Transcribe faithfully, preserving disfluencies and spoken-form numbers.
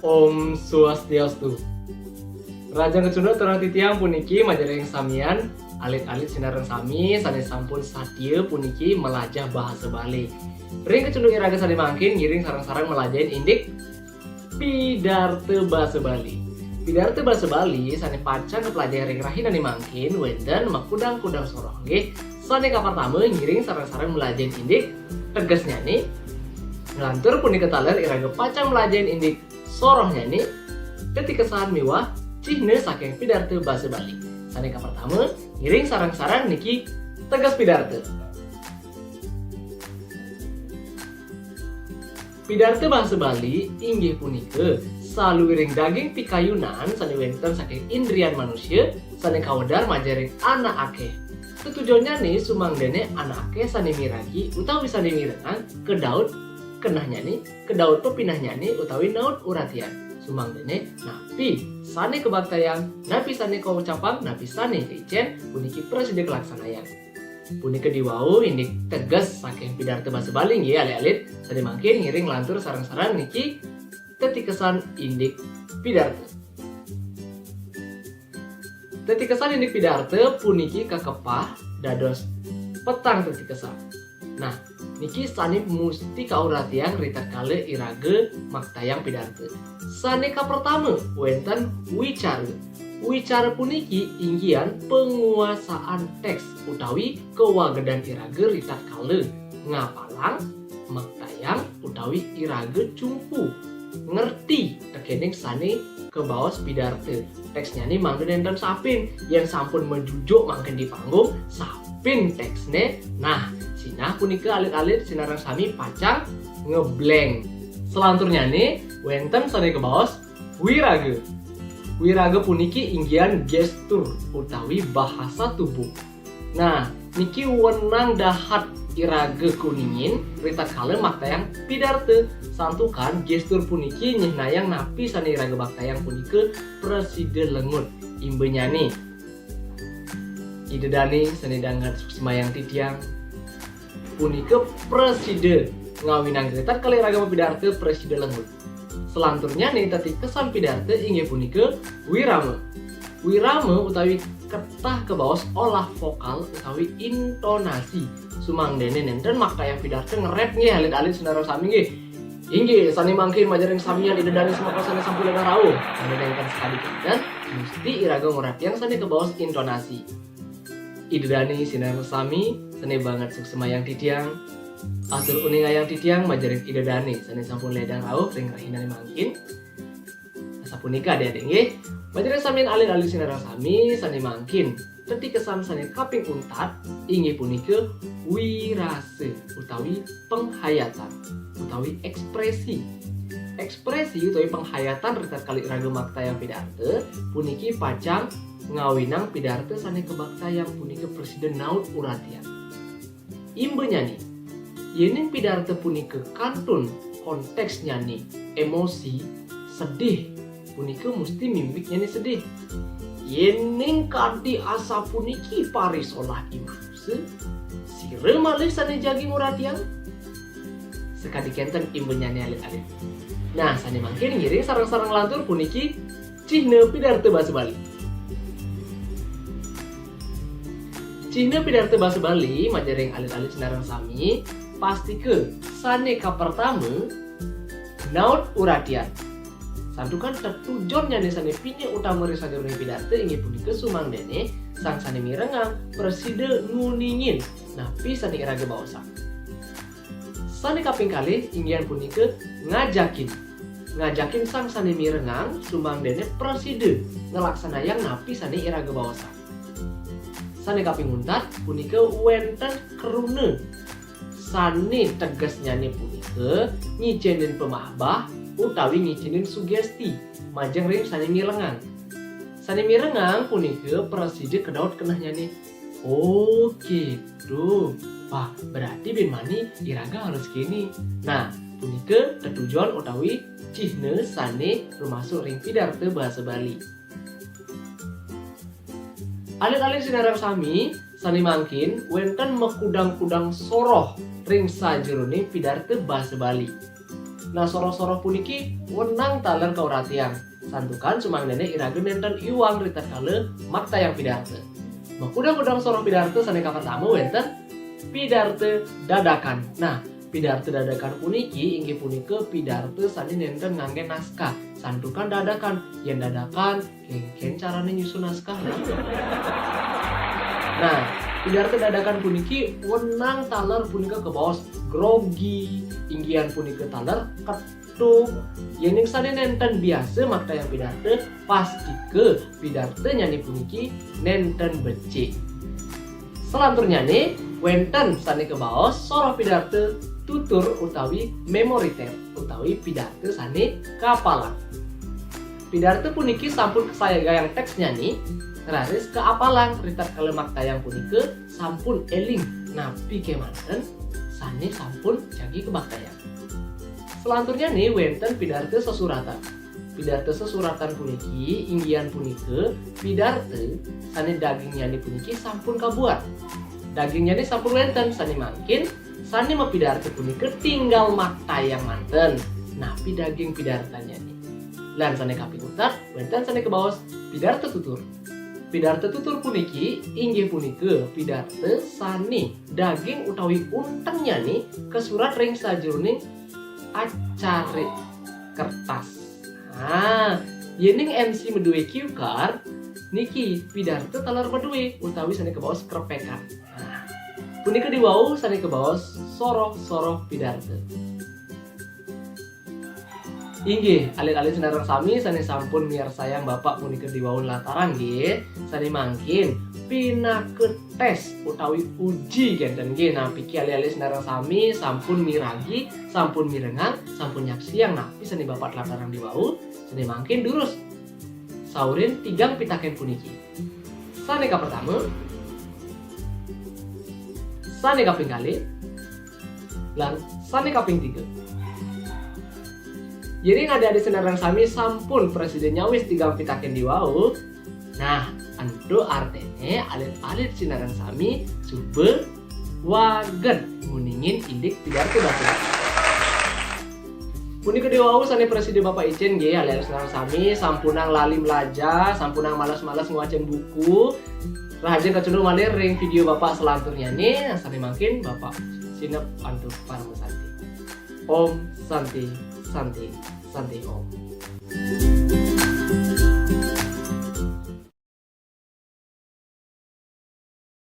Om Swastiastu. Rahajeng kecunduk sareng titiang puniki majeng ring samian, alit-alit sinareng sami sane sampun satia puniki malajah bahasa Bali. Ring kecunduk iraga sane mangkin ngiring sareng-sareng malajahin indik pidarta basa Bali. Pidarta basa Bali sane pacang kapelajah ring rahinane mangkin wenten makudang-kudang soroh nggih. Sane kapertama ngiring sareng-sareng malajahin indik tegesnyane. Nglantur punika taler iraga pacang malajahin indik sorohnyane, tetikesan miwah cihna saking pidarta basa Bali. Sane kapertama, ngiring sareng-sareng niki teges pidarta. Pidarta basa Bali inggih punika saluiring daging pikayunan sane wenten saking indrian manusia sane kawedar majeng ring anak akeh. Tetujonnyane sumangdene anak akeh sane miragi utawi sane mirengang kedaut kenehnyane, kedaut pepinehnyane utawi naut uratian. Sumangdene napi sane kabaktayang, napi sane kaucapang, napi sane kaicen, puniki prasida kalaksanayang. Punika diwau indik teges saking pidarta basa Bali nggih, alit-alit sane mangkin ngiring lantur sareng-sareng niki tetikesan indik pidarta. Tetikesan indik pidarta puniki kakepah dados petang tetikesan. Nah, niki sane musti kauratiang ritatkala iraga maktayang pidarta. Sane kapertama, wenten wicara. Wicara puniki inggihan panguasaan teks utawi kawagedan iraga ritatkala ngapalang, maktayang utawi iraga cumpu ngerti tekening sane kabaos pidarta. Teksnyane mangda nenten sapin, yen sampun majujuk mangkin di panggung, sapin teksne. Nah, sinah punika alit-alit sinareng sami pacang ngebleng. Selanturnyane wenten sane kabaos wiraga. Wiraga puniki inggihan gestur utawi bahasa tubuh. Nah, niki wenang dahat iraga kuningin ritatkala maktayang pidarta. Santukan gestur puniki nyihnayang napi sane iraga maktayang punika prasida lengut. Imbanyane, Ida dane sane danget suksmayang titiang, punika prasida ngawinang ritatkala iraga mapidarta prasida lengut. Selanturnyane tetikesan pidarta inggih punika wirama. Wirama utawi ketah kabaos olah vokal utawi intonasi. Sumangdene nenten maktayang pidarta ngerep nggih, alit-alit sinareng sami nggih. Inggih, sane mangkin majeng ring samian Ida dane semeton sane sampun ledang rauh. Sane nenten sakadi kenten, musti iraga nguratiang sane kabaos intonasi. Ida dane sinareng sami sane banget suksmayang titiang, atur uningayang titiang majeng ring Ida dane sane sampun ledang rauh ring rahinane mangkin. Sapunika ade-ade nggih. Majeng ring samian alit-alit sinareng sami sane mangkin. Tetikesan sane kaping untat inggih punika wirasa utawi penghayatan utawi ekspresi. Ekspresi utawi penghayatan ritatkala iraga maktayang pidarta puniki pacang ngawinang pidarta sane kabaktayang punika prasida naut uratian. Imbanyane, yening pidarta punika kantun konteksnyane emosi, sedih, punika musti mimiknyane sedih. Yening kadi asapuniki parisolah i manusa, sira malih sane jagi nguratiang. Sakadi kenten imbanyane alit-alit. Nah, sane mangkin ngiring sareng-sareng lantur puniki cihna pidarta basa Bali. Cihna pidarta basa Bali majeng ring alit-alit sinareng sami, pastika sane kapertama, naut uratian. Santukan tetujonnyane sane pinih utama ring sajeroning pidarta inggih punika sumangdene sang sane mirengang prasida nguningin napi sane iraga baosang. Sane kaping kalih inggihan punika ngajakin. Ngajakin sang sane mirengang sumangdene prasida nglaksanayang napi sane iraga baosang. Sane kaping untat punika wenten kruna. Sane tegesnyane punika ngicenin pamahbah utawi ngicenin sugesti majeng ring sane mirengang. Sane mirengang punika prasida kedaut kenehnyane. Oh, gitu. Wah, berarti bin mani iraga harus kene. Nah, punika tetujon utawi cihna sane rumasuk ring pidarta basa Bali. Alit-alit sinareng sami, sane mangkin wenten makudang-kudang soroh ring sajeroning pidarta basa Bali. Nah, soroh-soroh puniki wenang taler kauratian. Santukan sumangdene iraga nenten iwang ritatkala maktayang pidarta. Makudang-kudang soroh pidarta sane kapertama wenten pidarta dadakan. Nah, pidarta dadakan puniki inggih punika pidarta sane nenten ngangge naskah. Santukan dadakan, yen dadakan kengken carane nyusun naskah. Nah, pidarta dadakan puniki wenang taler punika kabaos grogi, inggihan punika taler ketuk. Yening sane nenten biasa maktayang pidarta, pastika pidartanyane puniki nenten becik. Selanturnyane wenten sane kabaos soroh pidarta tutur utawi memoriter utawi pidarta sane kapalang. Pidarta puniki sampun kasayagayang teksnyane, raris kaapalang ritatkala maktayang punika sampun eling napi kemanten sane sampun jagi kamaktayang. Selanturnyane wenten pidarta sesuratan. Pidarta sesuratan puniki inggihan punika pidarta sane dagingnyane puniki sampun kabuat. Dagingnyane sampun wenten sane mangkin sane mapidarta punika tinggal maktayang manten napi daging pidartanyane. Lan sane kaping untat wenten sane kabaos pidarta tutur. Pidarta tutur puniki inggih punika pidarta sane daging utawi untengnyane kasurat ring sajeroning acarik kertas. Nah, yening M C madue cue card, niki pidarta taler madue utawi sane kabaos krepekan. Nah, punika diwau sane kabaos soroh-soroh pidarta. Inggih, alit-alit sinareng sami sane sampun miarsayang Bapak punika diwau latarang nggih, sane mangkin pinaka tes utawi uji kenten nggih. Nah, niki alit-alit sinareng sami sampun miragi, sampun mirengang, sampun nyaksiang napi sane Bapak latarang diwau, sane mangkin durus saurin tigang pitaken puniki. Sane kapertama, sane kaping kalih, lan sane kaping tiga. Yening adik-adik sinareng sami sampun prasida nyawis tigang pitaken diwau, nah, ento artene alit-alit sinareng sami suba waged nguningin indik pidarta basa. Punika diwau sane prasida Bapak icen nggih, alit-alit sinareng sami sampunang lali mlajah, sampunang males-males ngwacen buku. Rahajeng kacunduk malih ring video Bapak selanturnyane, sane mangkin Bapak sineb antuk parama santi. Om Santi, Santi, Santi Om.